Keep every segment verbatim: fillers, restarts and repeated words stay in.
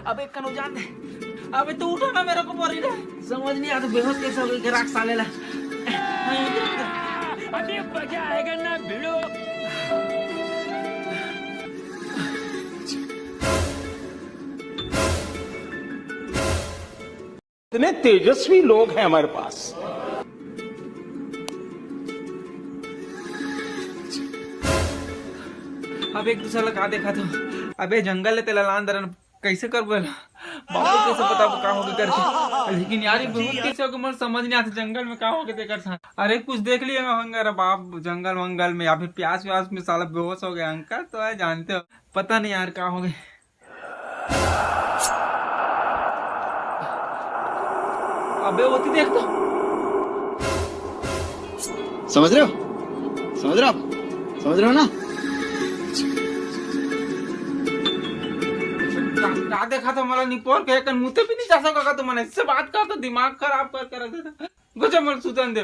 अबे कनु जान दे। अबे तू उठा ना मेरे को बोल रही रे। समझ नहीं आता बेहोश कैसे हो गई ग्राहक साले ला। अभी मजा आएगा ना भिड़ो। इतने तेजस्वी लोग हैं हमारे पास। अब एक दूसरा ला का देखा था। अबे जंगल ले तेला लान दरन कैसे करबो एला? बाबू कैसे बताबो का होगे करके? लेकिन यार ये बहुत कैसे होगे, मोर समझ नहीं आता जंगल में का होगे तेकर साथ। अरे कुछ देख लिया होंगे रे बाप, जंगल वंगल में या फिर प्यास व्यास में साला बेहोश हो गया। अंकल तो है जानते हो, पता नहीं यार का होगे। अबे होती देख तो। समझ रहे हो? समझ रहे हो आप? समझ रहे हो ना? का, का देखा था मला निपोर के कन मुते भी नहीं जा सका तो मैंने इससे बात कर तो दिमाग खराब कर कर रख देता। गुजर मल सुतन दे।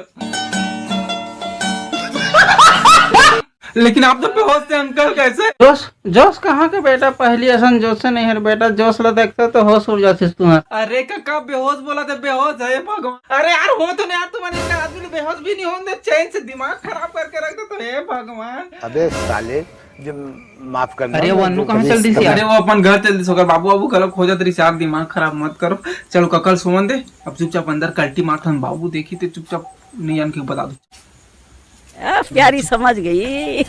लेकिन आप तो बेहोश थे अंकल, कैसे? जोश, जोश कहाँ के बेटा, पहली असन जोश से नहीं है बेटा, जोश ला देखता तो होश उड़ जातीस तुहार। अरे काका बेहोश बोला था, बेहोश है भगवान। अरे यार हो तो नहीं यार, तुम्हारे एक आदमी ने बेहोश भी नहीं होने दे, चैन से दिमाग खराब करके रख दे तो हे भगवान। अबे साले, जो माफ करना अरे वो अन्नू कहाँ चल दी यार? अरे वो अपन घर चल दी, ओकर बाबू बाबू गलत खोजत रही यार, दिमाग खराब मत करो। चलो ककल सोवन दे, अब चुपचाप अंदर कल्टी मारथन, बाबू देखी तो चुपचाप नहीं जान के बता दो। आ, प्यारी समझ गई।